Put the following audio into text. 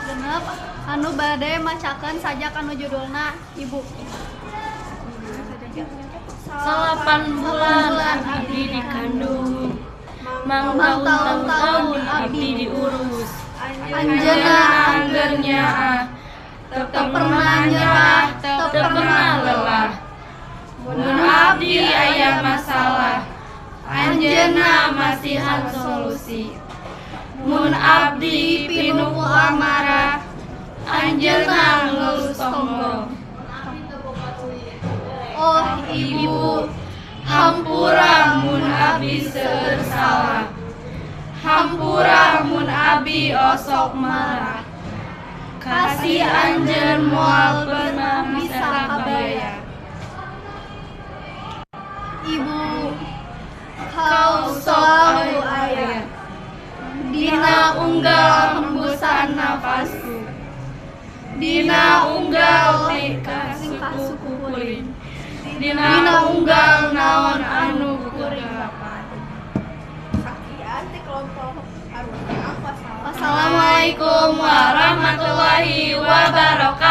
kelompok 6 anu bade macakeun sajak anu judulna Ibu. 8 bulan abdi dikandung, mangtaun-taun abdi diurus. Anjeunna angger nyaah, teu pernah nyerah, teu pernah lelah. Mun abdi aya masalah, anjeunna masihan solusi. Mun abdi pinuh ku amarah, anjeunna ngelus tonggong. Oh Ibu, hampura mun abdi seueur salah. Hampura mun abdi osok marah. Kasih anjeun moal pernah bisa kabayar. Ibu, kau selalu aya dina unggal hembusan nafasku, dina unggal tingkah suku kuring, dina unggal naon anu kuring lapan. Sekian ti kelompok Arunyang. Wassalamualaikum warahmatullahi wabarakatuh.